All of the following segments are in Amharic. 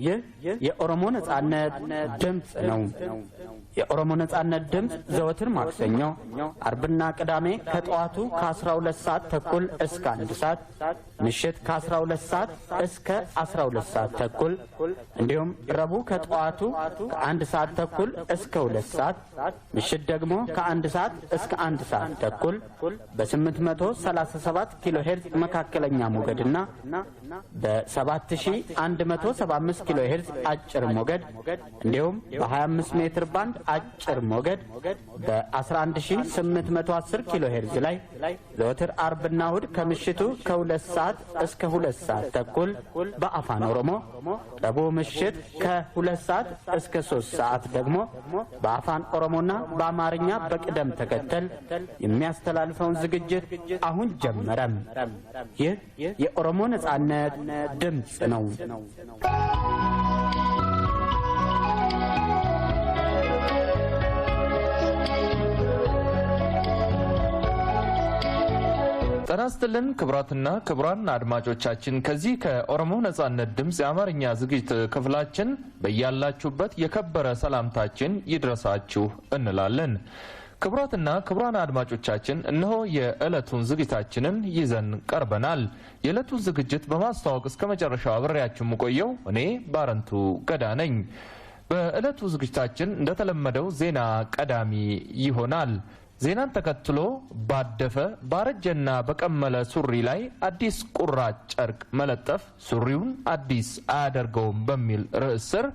ይህ የኦሮሞ ነጻነት ድምፅ ነው። የኦሮሞ ነጻነት ድምፅ ዘወትር ማክሰኞ፣ አርብና ቅዳሜ ከጠዋቱ ከ12 ሰዓት ተኩል እስከ 1 ሰዓት፣ ምሽት ከ12 ሰዓት እስከ 12 ሰዓት ተኩል እንዲሁም ረቡዕ ከጠዋቱ ከ1 ሰዓት ተኩል እስከ 2 ሰዓት፣ ምሽት ደግሞ ከ1 ሰዓት እስከ 1 ሰዓት ተኩል በ837 ኪሎ ሄርዝ መካከለኛ ሞገድና በ7175 ኪሎ ሄርዝ አጭር ሞገድ እንዲሁም በ25 ሜትር ባንድ አጭር ሞገድ በ11810 ኪሎ ሄርዝ ላይ ዘወትር አርብና እሁድ ከምሽቱ ከ2 ሰዓት እስከ 2 ሰዓት ተኩል በአፋን ኦሮሞ፣ ረቡዕ ምሽት ከ2 ሰዓት እስከ 3 ሰዓት ደግሞ በአፋን ኦሮሞና በአማርኛ በቅደም ተከተል የሚያስተላልፈውን ዝግጅት አሁን ጀመረም። ይህ የኦሮሞ ነጻነት ድምፅ ነው። ጤና ይስጥልን ክቡራትና ክቡራን አድማጮቻችን፣ ከዚህ ከኦሮሞ ነጻነት ድምፅ የአማርኛ ዝግጅት ክፍላችን በያላችሁበት የከበረ ሰላምታችን ይድረሳችሁ እንላለን። ክቡራትና ክቡራን አድማጮቻችን፣ እነሆ የዕለቱን ዝግጅታችንን ይዘን ቀርበናል። የዕለቱን ዝግጅት በማስተዋወቅ እስከ መጨረሻው አብሬያችሁ የምቆየው እኔ ባረንቱ ገዳ ነኝ። በዕለቱ ዝግጅታችን እንደተለመደው ዜና ቀዳሚ ይሆናል። ዜናን ተከትሎ ባደፈ ባረጀና በቀመለ ሱሪ ላይ አዲስ ቁራጭ ጨርቅ መለጠፍ ሱሪውን አዲስ አያደርገውም በሚል ርዕስ ስር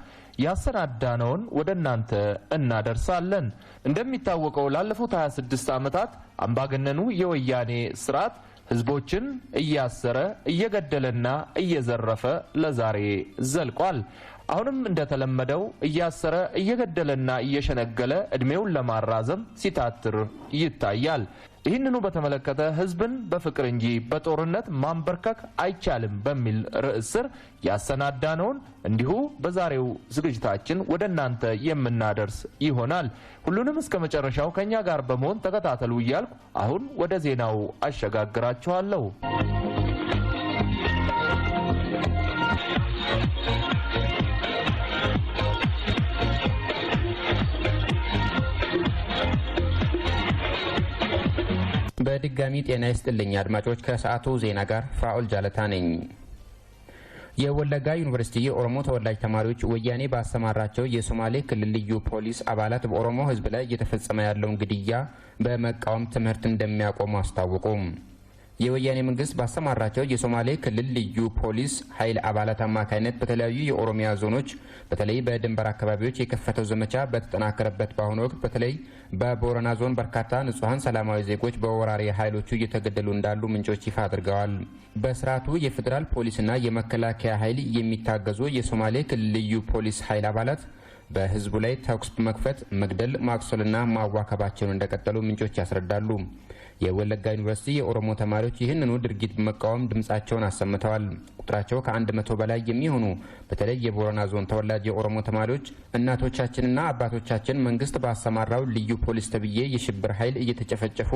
ያሰናዳነውን ወደ እናንተ እናደርሳለን። እንደሚታወቀው ላለፉት 26 ዓመታት አምባገነኑ የወያኔ ስርዓት ህዝቦችን እያሰረ፣ እየገደለና እየዘረፈ ለዛሬ ዘልቋል። አሁንም እንደተለመደው እያሰረ፣ እየገደለና እየሸነገለ እድሜውን ለማራዘም ሲታትር ይታያል። ይህንኑ በተመለከተ ህዝብን በፍቅር እንጂ በጦርነት ማንበርከክ አይቻልም በሚል ርዕስ ስር ያሰናዳነውን እንዲሁ በዛሬው ዝግጅታችን ወደ እናንተ የምናደርስ ይሆናል። ሁሉንም እስከ መጨረሻው ከእኛ ጋር በመሆን ተከታተሉ እያልኩ አሁን ወደ ዜናው አሸጋግራችኋለሁ። በድጋሚ ጤና ይስጥልኝ አድማጮች፣ ከሰዓቱ ዜና ጋር ፍራኦል ጃለታ ነኝ። የወለጋ ዩኒቨርሲቲ የኦሮሞ ተወላጅ ተማሪዎች ወያኔ ባሰማራቸው የሶማሌ ክልል ልዩ ፖሊስ አባላት በኦሮሞ ሕዝብ ላይ እየተፈጸመ ያለውን ግድያ በመቃወም ትምህርት እንደሚያቆሙ አስታወቁ። የወያኔ መንግስት ባሰማራቸው የሶማሌ ክልል ልዩ ፖሊስ ኃይል አባላት አማካኝነት በተለያዩ የኦሮሚያ ዞኖች በተለይ በድንበር አካባቢዎች የከፈተው ዘመቻ በተጠናከረበት በአሁኑ ወቅት በተለይ በቦረና ዞን በርካታ ንጹሐን ሰላማዊ ዜጎች በወራሪ ኃይሎቹ እየተገደሉ እንዳሉ ምንጮች ይፋ አድርገዋል። በስርዓቱ የፌዴራል ፖሊስና የመከላከያ ኃይል የሚታገዙ የሶማሌ ክልል ልዩ ፖሊስ ኃይል አባላት በህዝቡ ላይ ተኩስ በመክፈት መግደል፣ ማቁሰልና ማዋከባቸውን እንደቀጠሉ ምንጮች ያስረዳሉ። የወለጋ ዩኒቨርሲቲ የኦሮሞ ተማሪዎች ይህንኑ ድርጊት በመቃወም ድምጻቸውን አሰምተዋል። ቁጥራቸው ከ100 በላይ የሚሆኑ በተለይ የቦረና ዞን ተወላጅ የኦሮሞ ተማሪዎች እናቶቻችንና አባቶቻችን መንግስት ባሰማራው ልዩ ፖሊስ ተብዬ የሽብር ኃይል እየተጨፈጨፉ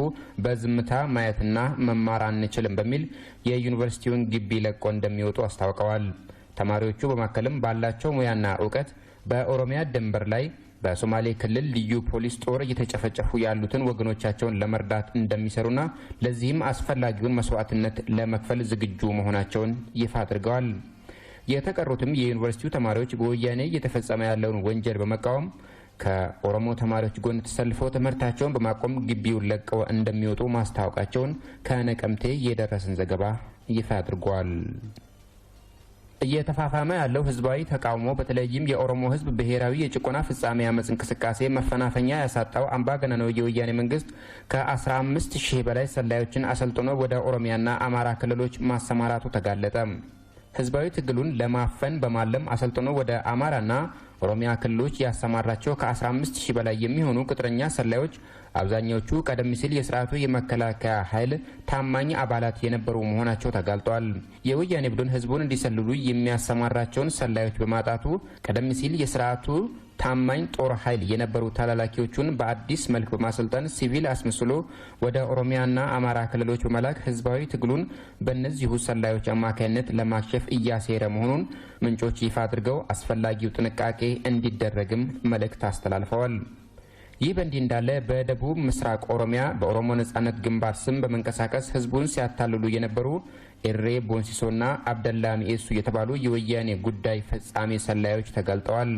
በዝምታ ማየትና መማር አንችልም በሚል የዩኒቨርሲቲውን ግቢ ለቆ እንደሚወጡ አስታውቀዋል። ተማሪዎቹ በማከልም ባላቸው ሙያና እውቀት በኦሮሚያ ድንበር ላይ በሶማሌ ክልል ልዩ ፖሊስ ጦር እየተጨፈጨፉ ያሉትን ወገኖቻቸውን ለመርዳት እንደሚሰሩና ለዚህም አስፈላጊውን መስዋዕትነት ለመክፈል ዝግጁ መሆናቸውን ይፋ አድርገዋል። የተቀሩትም የዩኒቨርሲቲው ተማሪዎች በወያኔ እየተፈጸመ ያለውን ወንጀል በመቃወም ከኦሮሞ ተማሪዎች ጎን ተሰልፈው ትምህርታቸውን በማቆም ግቢውን ለቀው እንደሚወጡ ማስታወቃቸውን ከነቀምቴ የደረሰን ዘገባ ይፋ አድርጓል። እየተፋፋመ ያለው ህዝባዊ ተቃውሞ በተለይም የኦሮሞ ህዝብ ብሔራዊ የጭቆና ፍጻሜ አመፅ እንቅስቃሴ መፈናፈኛ ያሳጣው አምባገነናዊ የወያኔ መንግስት ከ15 ሺህ በላይ ሰላዮችን አሰልጥኖ ወደ ኦሮሚያና አማራ ክልሎች ማሰማራቱ ተጋለጠ። ህዝባዊ ትግሉን ለማፈን በማለም አሰልጥኖ ወደ አማራና ኦሮሚያ ክልሎች ያሰማራቸው ከ15 ሺህ በላይ የሚሆኑ ቅጥረኛ ሰላዮች አብዛኛዎቹ ቀደም ሲል የስርዓቱ የመከላከያ ኃይል ታማኝ አባላት የነበሩ መሆናቸው ተጋልጧል። የወያኔ ቡድን ህዝቡን እንዲሰልሉ የሚያሰማራቸውን ሰላዮች በማጣቱ ቀደም ሲል የስርዓቱ ታማኝ ጦር ኃይል የነበሩ ተላላኪዎቹን በአዲስ መልክ በማሰልጠን ሲቪል አስመስሎ ወደ ኦሮሚያና አማራ ክልሎች በመላክ ህዝባዊ ትግሉን በእነዚሁ ሰላዮች አማካይነት ለማክሸፍ እያሴረ መሆኑን ምንጮች ይፋ አድርገው አስፈላጊው ጥንቃቄ እንዲደረግም መልእክት አስተላልፈዋል። ይህ በእንዲህ እንዳለ በደቡብ ምስራቅ ኦሮሚያ በኦሮሞ ነጻነት ግንባር ስም በመንቀሳቀስ ህዝቡን ሲያታልሉ የነበሩ ኤሬ ቦንሲሶና አብደላ ሚኤሱ የተባሉ የወያኔ ጉዳይ ፈጻሚ ሰላዮች ተጋልጠዋል።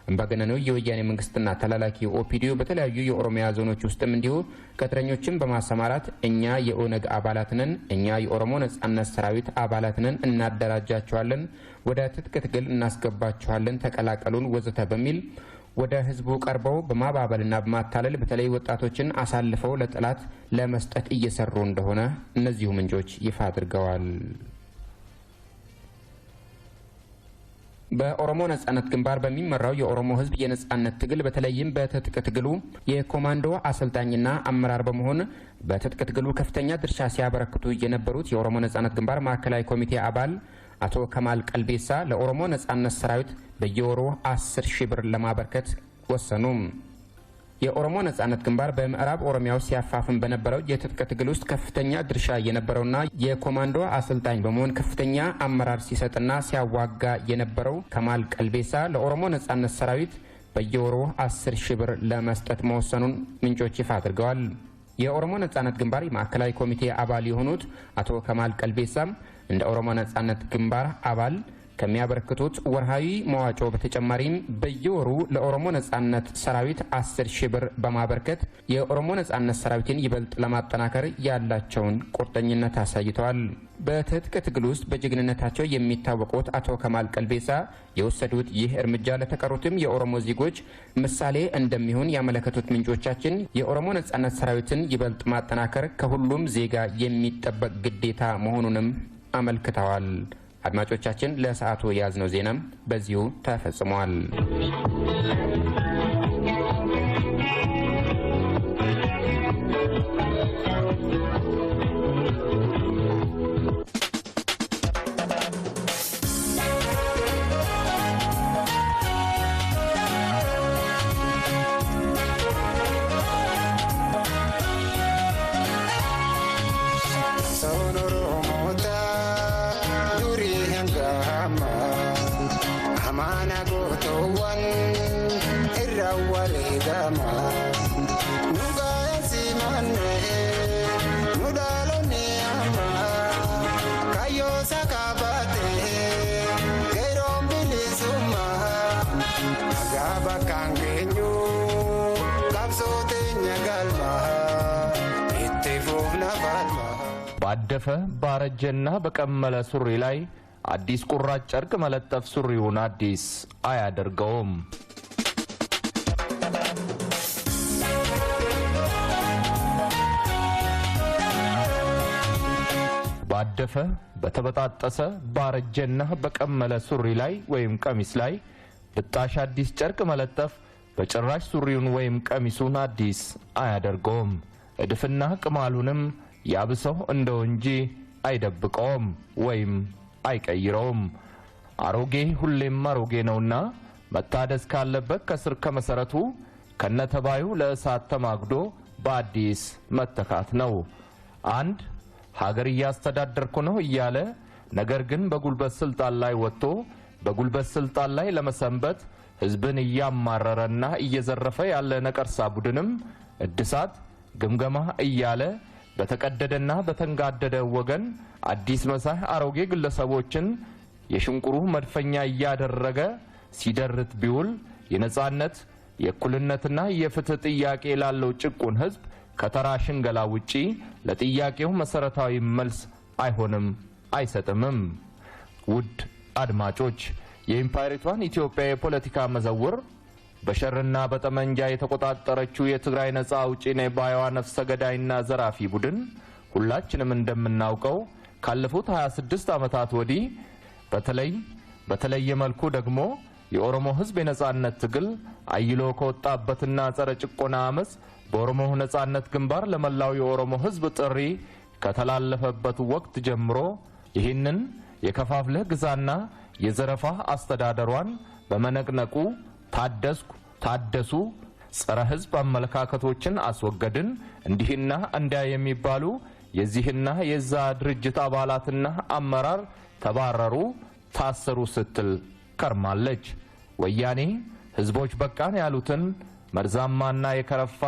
አምባገነኑ የወያኔ መንግስትና ተላላኪ ኦፒዲዮ በተለያዩ የኦሮሚያ ዞኖች ውስጥም እንዲሁ ቅጥረኞችን በማሰማራት እኛ የኦነግ አባላት ነን፣ እኛ የኦሮሞ ነጻነት ሰራዊት አባላት ነን፣ እናደራጃቸዋለን፣ ወደ ትጥቅ ትግል እናስገባቸዋለን፣ ተቀላቀሉን ወዘተ በሚል ወደ ህዝቡ ቀርበው በማባበልና በማታለል በተለይ ወጣቶችን አሳልፈው ለጠላት ለመስጠት እየሰሩ እንደሆነ እነዚሁ ምንጮች ይፋ አድርገዋል። በኦሮሞ ነጻነት ግንባር በሚመራው የኦሮሞ ህዝብ የነጻነት ትግል በተለይም በትጥቅ ትግሉ የኮማንዶ አሰልጣኝና አመራር በመሆን በትጥቅ ትግሉ ከፍተኛ ድርሻ ሲያበረክቱ የነበሩት የኦሮሞ ነጻነት ግንባር ማዕከላዊ ኮሚቴ አባል አቶ ከማል ቀልቤሳ ለኦሮሞ ነጻነት ሰራዊት በየወሩ 10 ሺህ ብር ለማበርከት ወሰኑ። የኦሮሞ ነጻነት ግንባር በምዕራብ ኦሮሚያ ውስጥ ሲያፋፍም በነበረው የትጥቅ ትግል ውስጥ ከፍተኛ ድርሻ የነበረውና የኮማንዶ አሰልጣኝ በመሆን ከፍተኛ አመራር ሲሰጥና ሲያዋጋ የነበረው ከማል ቀልቤሳ ለኦሮሞ ነጻነት ሰራዊት በየወሩ 10 ሺህ ብር ለመስጠት መወሰኑን ምንጮች ይፋ አድርገዋል። የኦሮሞ ነጻነት ግንባር የማዕከላዊ ኮሚቴ አባል የሆኑት አቶ ከማል ቀልቤሳም እንደ ኦሮሞ ነጻነት ግንባር አባል ከሚያበረክቱት ወርሃዊ መዋጮ በተጨማሪም በየወሩ ለኦሮሞ ነጻነት ሰራዊት 10 ሺህ ብር በማበርከት የኦሮሞ ነጻነት ሰራዊትን ይበልጥ ለማጠናከር ያላቸውን ቁርጠኝነት አሳይተዋል። በትጥቅ ትግል ውስጥ በጀግንነታቸው የሚታወቁት አቶ ከማል ቀልቤሳ የወሰዱት ይህ እርምጃ ለተቀሩትም የኦሮሞ ዜጎች ምሳሌ እንደሚሆን ያመለከቱት ምንጮቻችን የኦሮሞ ነጻነት ሰራዊትን ይበልጥ ማጠናከር ከሁሉም ዜጋ የሚጠበቅ ግዴታ መሆኑንም አመልክተዋል። አድማጮቻችን፣ ለሰዓቱ የያዝነው ዜናም በዚሁ ተፈጽሟል። ባደፈ ባረጀና በቀመለ ሱሪ ላይ አዲስ ቁራጭ ጨርቅ መለጠፍ ሱሪውን አዲስ አያደርገውም። ባደፈ፣ በተበጣጠሰ፣ ባረጀና በቀመለ ሱሪ ላይ ወይም ቀሚስ ላይ ብጣሽ አዲስ ጨርቅ መለጠፍ በጭራሽ ሱሪውን ወይም ቀሚሱን አዲስ አያደርገውም። እድፍና ቅማሉንም ያብሰው እንደው እንጂ አይደብቀውም ወይም አይቀይረውም። አሮጌ ሁሌም አሮጌ ነውና መታደስ ካለበት ከስር ከመሰረቱ ከነተባዩ ለእሳት ተማግዶ በአዲስ መተካት ነው። አንድ ሀገር እያስተዳደርኩ ነው እያለ ነገር ግን በጉልበት ስልጣን ላይ ወጥቶ በጉልበት ስልጣን ላይ ለመሰንበት ህዝብን እያማረረና እየዘረፈ ያለ ነቀርሳ ቡድንም እድሳት ግምገማ እያለ በተቀደደና በተንጋደደ ወገን አዲስ መሳይ አሮጌ ግለሰቦችን የሽንቁሩ መድፈኛ እያደረገ ሲደርት ቢውል የነጻነት፣ የእኩልነትና የፍትህ ጥያቄ ላለው ጭቁን ህዝብ ከተራ ሽንገላ ውጪ ለጥያቄው መሰረታዊ መልስ አይሆንም፣ አይሰጥምም። ውድ አድማጮች፣ የኢምፓየሪቷን ኢትዮጵያ የፖለቲካ መዘውር በሸርና በጠመንጃ የተቆጣጠረችው የትግራይ ነጻ አውጪ ነኝ ባይዋ ነፍሰ ገዳይና ዘራፊ ቡድን ሁላችንም እንደምናውቀው ካለፉት 26 ዓመታት ወዲህ በተለይ በተለየ መልኩ ደግሞ የኦሮሞ ህዝብ የነጻነት ትግል አይሎ ከወጣበትና ጸረ ጭቆና አመፅ በኦሮሞ ነጻነት ግንባር ለመላው የኦሮሞ ህዝብ ጥሪ ከተላለፈበት ወቅት ጀምሮ ይህንን የከፋፍለህ ግዛና የዘረፋ አስተዳደሯን በመነቅነቁ ታደስኩ፣ ታደሱ፣ ጸረ ሕዝብ አመለካከቶችን አስወገድን፣ እንዲህና እንዲያ የሚባሉ የዚህና የዛ ድርጅት አባላትና አመራር ተባረሩ፣ ታሰሩ ስትል ከርማለች። ወያኔ ሕዝቦች በቃን ያሉትን መርዛማና የከረፋ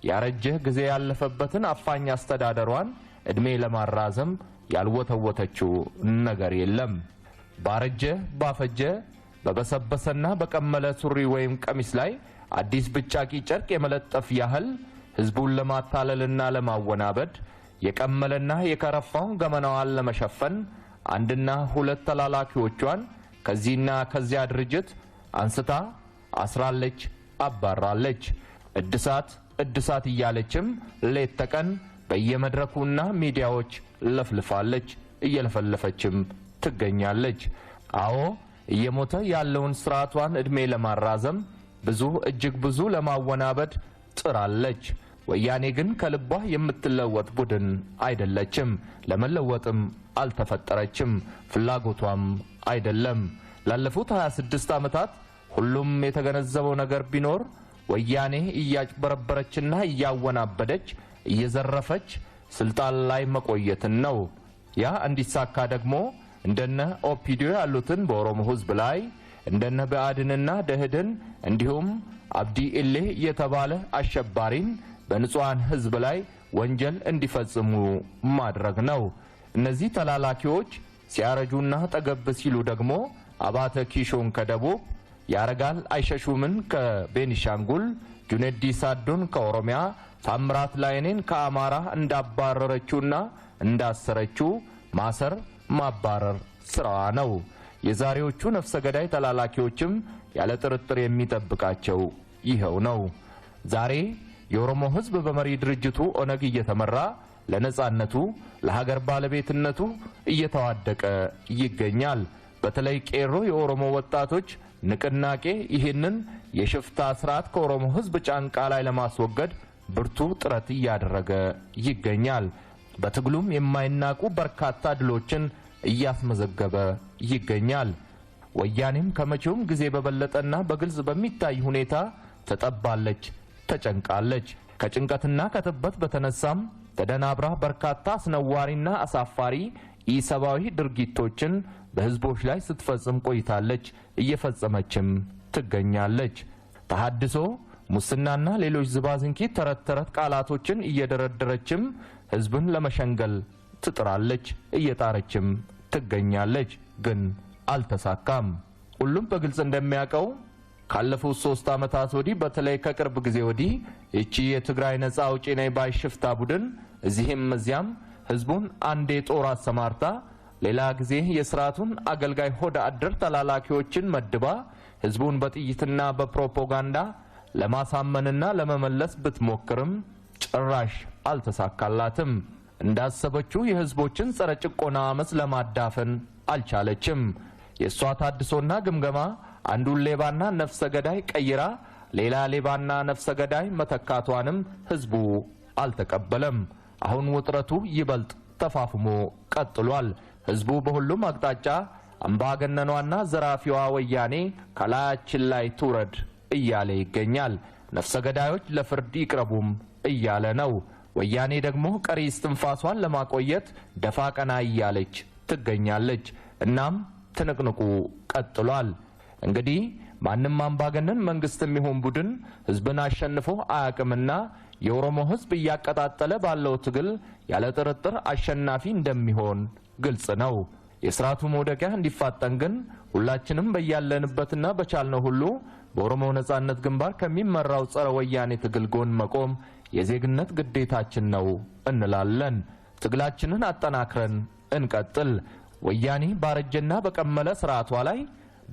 ያረጀ ጊዜ ያለፈበትን አፋኝ አስተዳደሯን ዕድሜ ለማራዘም ያልወተወተችው ነገር የለም። ባረጀ፣ ባፈጀ፣ በበሰበሰና በቀመለ ሱሪ ወይም ቀሚስ ላይ አዲስ ብጫቂ ጨርቅ የመለጠፍ ያህል ሕዝቡን ለማታለልና ለማወናበድ የቀመለና የከረፋውን ገመናዋን ለመሸፈን አንድና ሁለት ተላላኪዎቿን ከዚህና ከዚያ ድርጅት አንስታ አስራለች፣ አባራለች። እድሳት እድሳት እያለችም ሌት ተቀን በየመድረኩና ሚዲያዎች ለፍልፋለች፣ እየለፈለፈችም ትገኛለች። አዎ፣ እየሞተ ያለውን ስርዓቷን ዕድሜ ለማራዘም ብዙ፣ እጅግ ብዙ ለማወናበድ ጥራለች። ወያኔ ግን ከልቧ የምትለወጥ ቡድን አይደለችም። ለመለወጥም አልተፈጠረችም፣ ፍላጎቷም አይደለም። ላለፉት 26 ዓመታት ሁሉም የተገነዘበው ነገር ቢኖር ወያኔ እያጭበረበረችና እያወናበደች፣ እየዘረፈች ስልጣን ላይ መቆየትን ነው። ያ እንዲሳካ ደግሞ እንደነ ኦፒዲዮ ያሉትን በኦሮሞ ሕዝብ ላይ፣ እንደነ ብአዴንና ደህድን እንዲሁም አብዲ ኢሌ የተባለ አሸባሪን በንጹሐን ሕዝብ ላይ ወንጀል እንዲፈጽሙ ማድረግ ነው። እነዚህ ተላላኪዎች ሲያረጁና ጠገብ ሲሉ ደግሞ አባተ ኪሾን ከደቡብ፣ ያረጋል አይሸሹምን ከቤኒሻንጉል፣ ጁነዲ ሳዶን ከኦሮሚያ፣ ታምራት ላይኔን ከአማራ እንዳባረረችውና እንዳሰረችው ማሰር ማባረር ስራዋ ነው። የዛሬዎቹ ነፍሰ ገዳይ ተላላኪዎችም ያለ ጥርጥር የሚጠብቃቸው ይኸው ነው። ዛሬ የኦሮሞ ሕዝብ በመሪ ድርጅቱ ኦነግ እየተመራ ለነጻነቱ፣ ለሀገር ባለቤትነቱ እየተዋደቀ ይገኛል። በተለይ ቄሮ የኦሮሞ ወጣቶች ንቅናቄ ይህንን የሽፍታ ስርዓት ከኦሮሞ ሕዝብ ጫንቃ ላይ ለማስወገድ ብርቱ ጥረት እያደረገ ይገኛል። በትግሉም የማይናቁ በርካታ ድሎችን እያስመዘገበ ይገኛል። ወያኔም ከመቼውም ጊዜ በበለጠና በግልጽ በሚታይ ሁኔታ ተጠባለች፣ ተጨንቃለች። ከጭንቀትና ከጥበት በተነሳም ተደናብራ በርካታ አስነዋሪና አሳፋሪ ኢሰብአዊ ድርጊቶችን በህዝቦች ላይ ስትፈጽም ቆይታለች፣ እየፈጸመችም ትገኛለች። ተሐድሶ፣ ሙስናና ሌሎች ዝባዝንኪ ተረት ተረት ቃላቶችን እየደረደረችም ህዝብን ለመሸንገል ትጥራለች፣ እየጣረችም ትገኛለች። ግን አልተሳካም። ሁሉም በግልጽ እንደሚያውቀው ካለፉት 3 ዓመታት ወዲህ፣ በተለይ ከቅርብ ጊዜ ወዲህ፣ ይቺ የትግራይ ነጻ አውጪ ነኝ ባይ ሽፍታ ቡድን እዚህም እዚያም ህዝቡን አንዴ ጦር አሰማርታ፣ ሌላ ጊዜ የስርዓቱን አገልጋይ ሆደ አደር ተላላኪዎችን መድባ ህዝቡን በጥይትና በፕሮፓጋንዳ ለማሳመንና ለመመለስ ብትሞክርም ጭራሽ አልተሳካላትም። እንዳሰበችው የህዝቦችን ጸረ ጭቆና አመፅ ለማዳፈን አልቻለችም። የእሷ ታድሶና ግምገማ አንዱን ሌባና ነፍሰ ገዳይ ቀይራ ሌላ ሌባና ነፍሰ ገዳይ መተካቷንም ህዝቡ አልተቀበለም። አሁን ውጥረቱ ይበልጥ ተፋፍሞ ቀጥሏል። ህዝቡ በሁሉም አቅጣጫ አምባገነኗና ዘራፊዋ ወያኔ ከላያችን ላይ ትውረድ እያለ ይገኛል። ነፍሰ ገዳዮች ለፍርድ ይቅረቡም እያለ ነው። ወያኔ ደግሞ ቀሪ እስትንፋሷን ለማቆየት ደፋ ቀና እያለች ትገኛለች። እናም ትንቅንቁ ቀጥሏል። እንግዲህ ማንም አምባገነን መንግስትም ይሁን ቡድን ህዝብን አሸንፎ አያውቅምና የኦሮሞ ህዝብ እያቀጣጠለ ባለው ትግል ያለ ጥርጥር አሸናፊ እንደሚሆን ግልጽ ነው። የስርዓቱ መውደቂያ እንዲፋጠን ግን ሁላችንም በያለንበትና በቻልነው ሁሉ በኦሮሞ ነጻነት ግንባር ከሚመራው ጸረ ወያኔ ትግል ጎን መቆም የዜግነት ግዴታችን ነው እንላለን። ትግላችንን አጠናክረን እንቀጥል። ወያኔ ባረጀና በቀመለ ስርዓቷ ላይ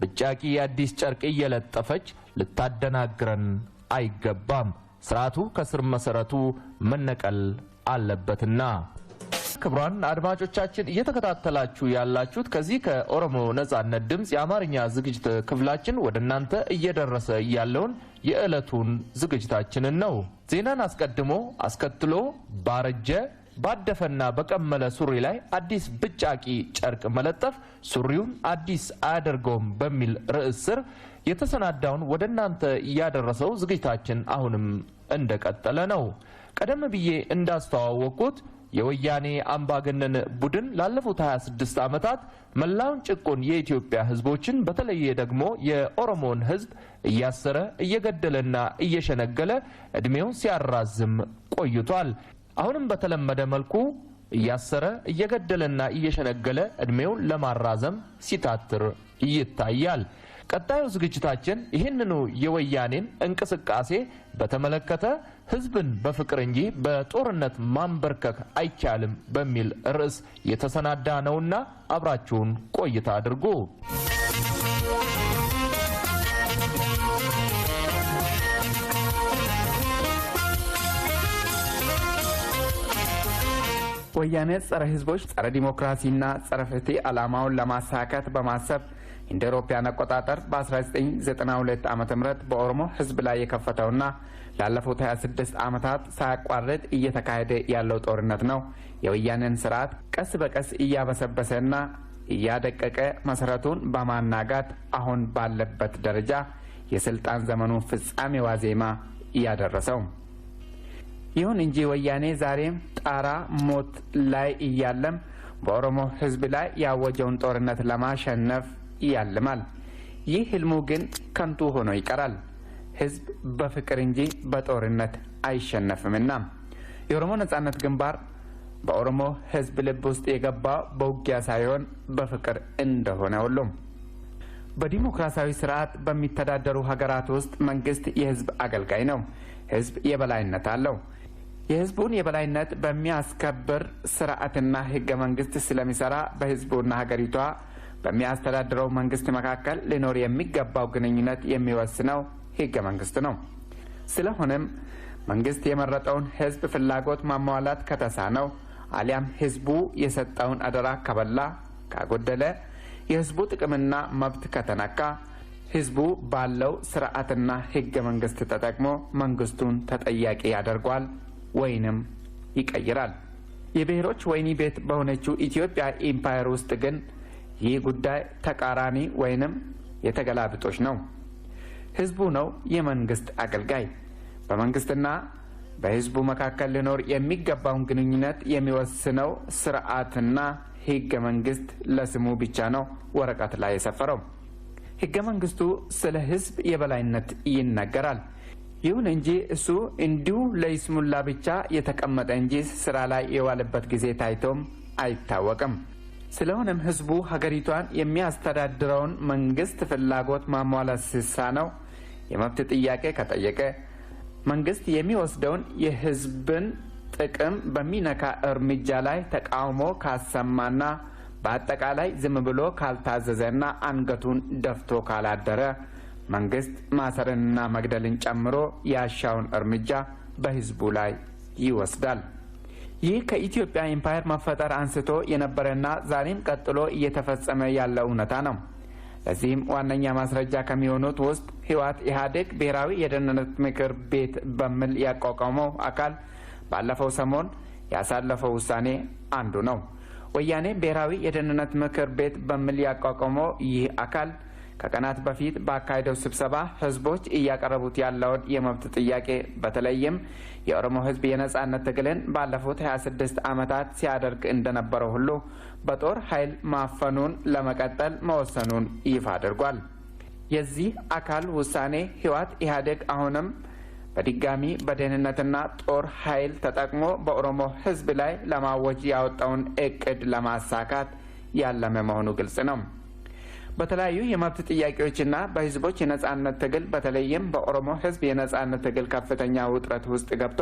ብጫቂ የአዲስ ጨርቅ እየለጠፈች ልታደናግረን አይገባም። ስርዓቱ ከስር መሰረቱ መነቀል አለበትና። ክቡራን አድማጮቻችን፣ እየተከታተላችሁ ያላችሁት ከዚህ ከኦሮሞ ነጻነት ድምፅ የአማርኛ ዝግጅት ክፍላችን ወደ እናንተ እየደረሰ ያለውን የዕለቱን ዝግጅታችንን ነው። ዜናን አስቀድሞ አስከትሎ ባረጀ፣ ባደፈና በቀመለ ሱሪ ላይ አዲስ ብጫቂ ጨርቅ መለጠፍ ሱሪውን አዲስ አያደርገውም በሚል ርዕስ ስር የተሰናዳውን ወደ እናንተ እያደረሰው ዝግጅታችን አሁንም እንደቀጠለ ነው። ቀደም ብዬ እንዳስተዋወቅኩት የወያኔ አምባገነን ቡድን ላለፉት 26 ዓመታት መላውን ጭቁን የኢትዮጵያ ሕዝቦችን በተለየ ደግሞ የኦሮሞን ሕዝብ እያሰረ፣ እየገደለና እየሸነገለ እድሜውን ሲያራዝም ቆይቷል። አሁንም በተለመደ መልኩ እያሰረ፣ እየገደለና እየሸነገለ እድሜውን ለማራዘም ሲታትር ይታያል። ቀጣዩ ዝግጅታችን ይህንኑ የወያኔን እንቅስቃሴ በተመለከተ ህዝብን በፍቅር እንጂ በጦርነት ማንበርከክ አይቻልም በሚል ርዕስ የተሰናዳ ነውና አብራችሁን ቆይታ አድርጉ። ወያኔ ጸረ ህዝቦች፣ ጸረ ዲሞክራሲና ጸረ ፍትህ ዓላማውን ለማሳካት በማሰብ እንደ አውሮፓውያን አቆጣጠር በ1992 ዓ ም በኦሮሞ ህዝብ ላይ የከፈተውና ላለፉት 26 ዓመታት ሳያቋርጥ እየተካሄደ ያለው ጦርነት ነው የወያኔን ስርዓት ቀስ በቀስ እያበሰበሰና እያደቀቀ መሰረቱን በማናጋት አሁን ባለበት ደረጃ የስልጣን ዘመኑን ፍጻሜ ዋዜማ እያደረሰው። ይሁን እንጂ ወያኔ ዛሬም ጣራ ሞት ላይ እያለም በኦሮሞ ህዝብ ላይ ያወጀውን ጦርነት ለማሸነፍ ያልማል። ይህ ህልሙ ግን ከንቱ ሆኖ ይቀራል። ህዝብ በፍቅር እንጂ በጦርነት አይሸነፍምና። የኦሮሞ ነጻነት ግንባር በኦሮሞ ህዝብ ልብ ውስጥ የገባው በውጊያ ሳይሆን በፍቅር እንደሆነ ሁሉም በዲሞክራሲያዊ ስርዓት በሚተዳደሩ ሀገራት ውስጥ መንግስት የህዝብ አገልጋይ ነው። ህዝብ የበላይነት አለው። የህዝቡን የበላይነት በሚያስከብር ስርዓትና ህገ መንግስት ስለሚሰራ በህዝቡና ሀገሪቷ በሚያስተዳድረው መንግስት መካከል ሊኖር የሚገባው ግንኙነት የሚወስነው ህገ መንግስት ነው። ስለሆነም መንግስት የመረጠውን ህዝብ ፍላጎት ማሟላት ከተሳነው አሊያም ህዝቡ የሰጠውን አደራ ከበላ፣ ካጎደለ፣ የህዝቡ ጥቅምና መብት ከተነካ ህዝቡ ባለው ስርዓትና ህገ መንግስት ተጠቅሞ መንግስቱን ተጠያቂ ያደርጓል ወይንም ይቀይራል። የብሔሮች ወህኒ ቤት በሆነችው ኢትዮጵያ ኢምፓየር ውስጥ ግን ይህ ጉዳይ ተቃራኒ ወይንም የተገላብጦች ነው። ህዝቡ ነው የመንግስት አገልጋይ። በመንግስትና በህዝቡ መካከል ሊኖር የሚገባውን ግንኙነት የሚወስነው ስርዓትና ህገ መንግስት ለስሙ ብቻ ነው ወረቀት ላይ የሰፈረው። ህገ መንግስቱ ስለ ህዝብ የበላይነት ይናገራል። ይሁን እንጂ እሱ እንዲሁ ለይስሙላ ብቻ የተቀመጠ እንጂ ስራ ላይ የዋለበት ጊዜ ታይቶም አይታወቅም። ስለሆነም ህዝቡ ሀገሪቷን የሚያስተዳድረውን መንግስት ፍላጎት ማሟላት ሲሳነው፣ የመብት ጥያቄ ከጠየቀ፣ መንግስት የሚወስደውን የህዝብን ጥቅም በሚነካ እርምጃ ላይ ተቃውሞ ካሰማና በአጠቃላይ ዝም ብሎ ካልታዘዘና አንገቱን ደፍቶ ካላደረ መንግስት ማሰርንና መግደልን ጨምሮ ያሻውን እርምጃ በህዝቡ ላይ ይወስዳል። ይህ ከኢትዮጵያ ኢምፓየር መፈጠር አንስቶ የነበረና ዛሬም ቀጥሎ እየተፈጸመ ያለ እውነታ ነው። ለዚህም ዋነኛ ማስረጃ ከሚሆኑት ውስጥ ህወሓት ኢህአዴግ ብሔራዊ የደህንነት ምክር ቤት በሚል ያቋቋመው አካል ባለፈው ሰሞን ያሳለፈው ውሳኔ አንዱ ነው። ወያኔ ብሔራዊ የደህንነት ምክር ቤት በሚል ያቋቋመው ይህ አካል ከቀናት በፊት ባካሄደው ስብሰባ ህዝቦች እያቀረቡት ያለውን የመብት ጥያቄ በተለይም የኦሮሞ ህዝብ የነጻነት ትግልን ባለፉት 26 ዓመታት ሲያደርግ እንደነበረው ሁሉ በጦር ኃይል ማፈኑን ለመቀጠል መወሰኑን ይፋ አድርጓል። የዚህ አካል ውሳኔ ህወሓት ኢህአዴግ አሁንም በድጋሚ በደህንነትና ጦር ኃይል ተጠቅሞ በኦሮሞ ህዝብ ላይ ለማወጅ ያወጣውን እቅድ ለማሳካት ያለመ መሆኑ ግልጽ ነው። በተለያዩ የመብት ጥያቄዎችና በህዝቦች የነጻነት ትግል በተለይም በኦሮሞ ህዝብ የነጻነት ትግል ከፍተኛ ውጥረት ውስጥ ገብቶ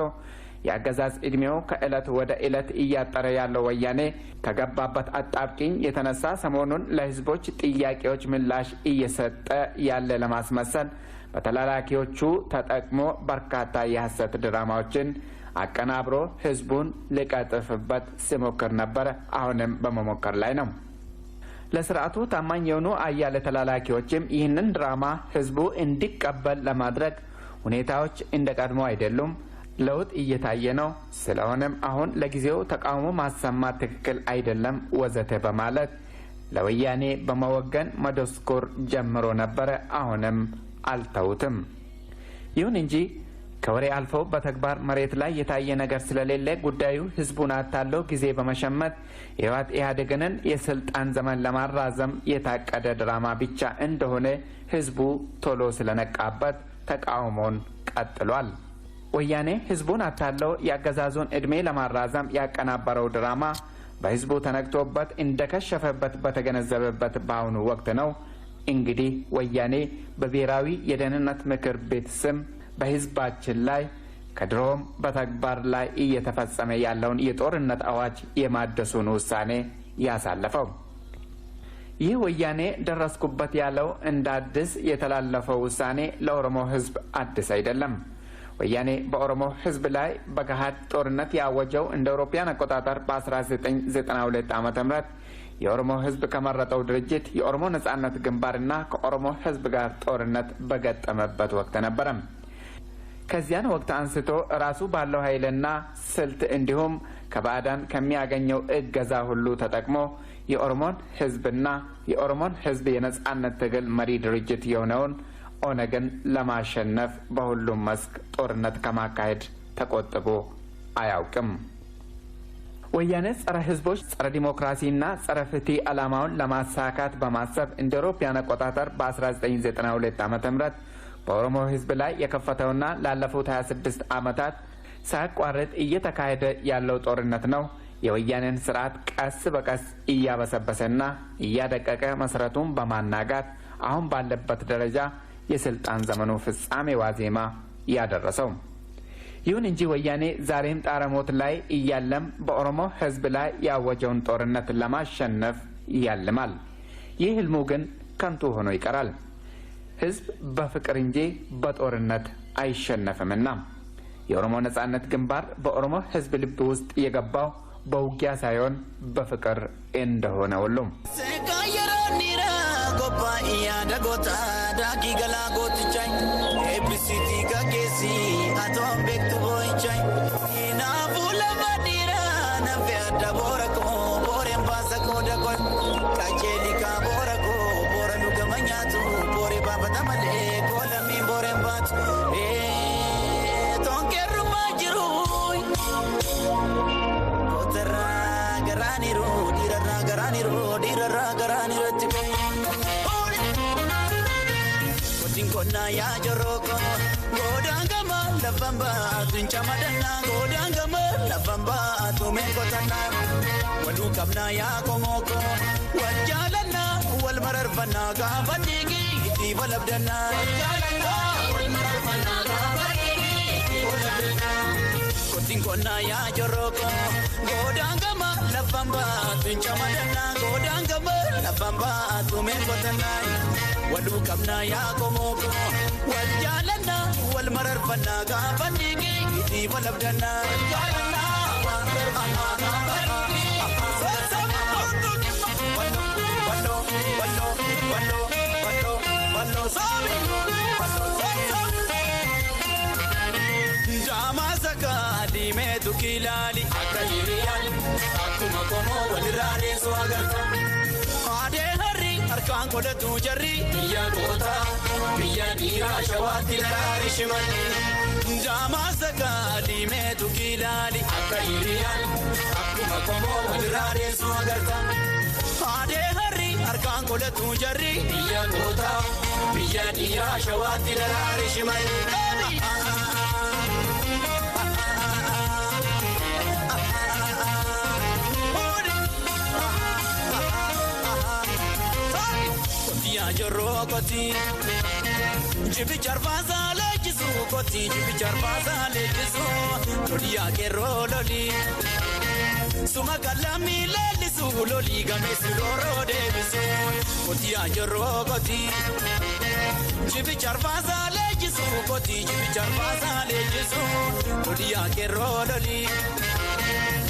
የአገዛዝ ዕድሜው ከእለት ወደ እለት እያጠረ ያለው ወያኔ ከገባበት አጣብቂኝ የተነሳ ሰሞኑን ለህዝቦች ጥያቄዎች ምላሽ እየሰጠ ያለ ለማስመሰል በተላላኪዎቹ ተጠቅሞ በርካታ የሐሰት ድራማዎችን አቀናብሮ ህዝቡን ሊቀጥፍበት ሲሞክር ነበር። አሁንም በመሞከር ላይ ነው። ለስርዓቱ ታማኝ የሆኑ አያሌ ተላላኪዎችም ይህንን ድራማ ህዝቡ እንዲቀበል ለማድረግ ሁኔታዎች እንደ ቀድሞ አይደሉም፣ ለውጥ እየታየ ነው፣ ስለሆነም አሁን ለጊዜው ተቃውሞ ማሰማት ትክክል አይደለም ወዘተ በማለት ለወያኔ በመወገን መደስኮር ጀምሮ ነበረ። አሁንም አልተውትም። ይሁን እንጂ ከወሬ አልፎ በተግባር መሬት ላይ የታየ ነገር ስለሌለ ጉዳዩ ህዝቡን አታለው ጊዜ በመሸመት የህወሓት ኢህአዴግንን የስልጣን ዘመን ለማራዘም የታቀደ ድራማ ብቻ እንደሆነ ህዝቡ ቶሎ ስለነቃበት ተቃውሞን ቀጥሏል። ወያኔ ህዝቡን አታለው የአገዛዙን ዕድሜ ለማራዘም ያቀናበረው ድራማ በህዝቡ ተነቅቶበት እንደከሸፈበት በተገነዘበበት በአሁኑ ወቅት ነው እንግዲህ ወያኔ በብሔራዊ የደህንነት ምክር ቤት ስም በህዝባችን ላይ ከድሮም በተግባር ላይ እየተፈጸመ ያለውን የጦርነት አዋጅ የማደሱን ውሳኔ ያሳለፈው። ይህ ወያኔ ደረስኩበት ያለው እንደ አዲስ የተላለፈው ውሳኔ ለኦሮሞ ህዝብ አዲስ አይደለም። ወያኔ በኦሮሞ ህዝብ ላይ በገሃድ ጦርነት ያወጀው እንደ አውሮፓውያን አቆጣጠር በ1992 ዓ.ም የኦሮሞ ህዝብ ከመረጠው ድርጅት የኦሮሞ ነጻነት ግንባርና ከኦሮሞ ህዝብ ጋር ጦርነት በገጠመበት ወቅት ነበረ። ከዚያን ወቅት አንስቶ ራሱ ባለው ኃይልና ስልት እንዲሁም ከባዕዳን ከሚያገኘው እገዛ ሁሉ ተጠቅሞ የኦሮሞን ህዝብና የኦሮሞን ህዝብ የነጻነት ትግል መሪ ድርጅት የሆነውን ኦነግን ለማሸነፍ በሁሉም መስክ ጦርነት ከማካሄድ ተቆጥቦ አያውቅም። ወያኔ ጸረ ህዝቦች፣ ጸረ ዲሞክራሲና ጸረ ፍትህ ዓላማውን ለማሳካት በማሰብ እንደ አውሮፓውያን አቆጣጠር በ1992 ዓ.ም በኦሮሞ ህዝብ ላይ የከፈተውና ላለፉት 26 ዓመታት ሳያቋርጥ እየተካሄደ ያለው ጦርነት ነው የወያኔን ስርዓት ቀስ በቀስ እያበሰበሰና እያደቀቀ መሰረቱን በማናጋት አሁን ባለበት ደረጃ የስልጣን ዘመኑ ፍጻሜ ዋዜማ ያደረሰው። ይሁን እንጂ ወያኔ ዛሬም ጣረሞት ላይ እያለም በኦሮሞ ህዝብ ላይ ያወጀውን ጦርነት ለማሸነፍ ያልማል። ይህ ህልሙ ግን ከንቱ ሆኖ ይቀራል። ህዝብ በፍቅር እንጂ በጦርነት አይሸነፍምና የኦሮሞ ነጻነት ግንባር በኦሮሞ ህዝብ ልብ ውስጥ የገባው በውጊያ ሳይሆን በፍቅር እንደሆነ ሁሉ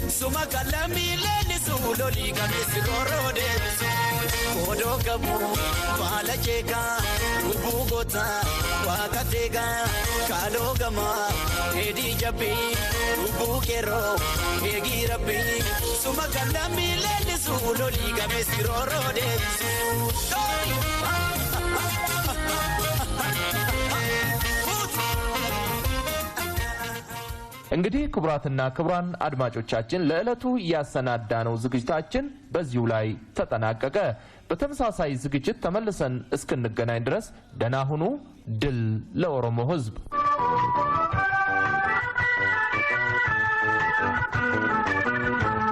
Suma kalami lelisu loli gamesu roro debisu. Haaloo qabu faala jeekaa lubbuu gootaa waaqa teegaa kaaloo gamaa dheedhii jabbii lubbuu qeerroo eegii rabbii suma kan lammii leellisu lolii gameessi rooroo deebisu. እንግዲህ ክቡራትና ክቡራን አድማጮቻችን ለዕለቱ ያሰናዳነው ዝግጅታችን በዚሁ ላይ ተጠናቀቀ። በተመሳሳይ ዝግጅት ተመልሰን እስክንገናኝ ድረስ ደህና ሁኑ። ድል ለኦሮሞ ሕዝብ!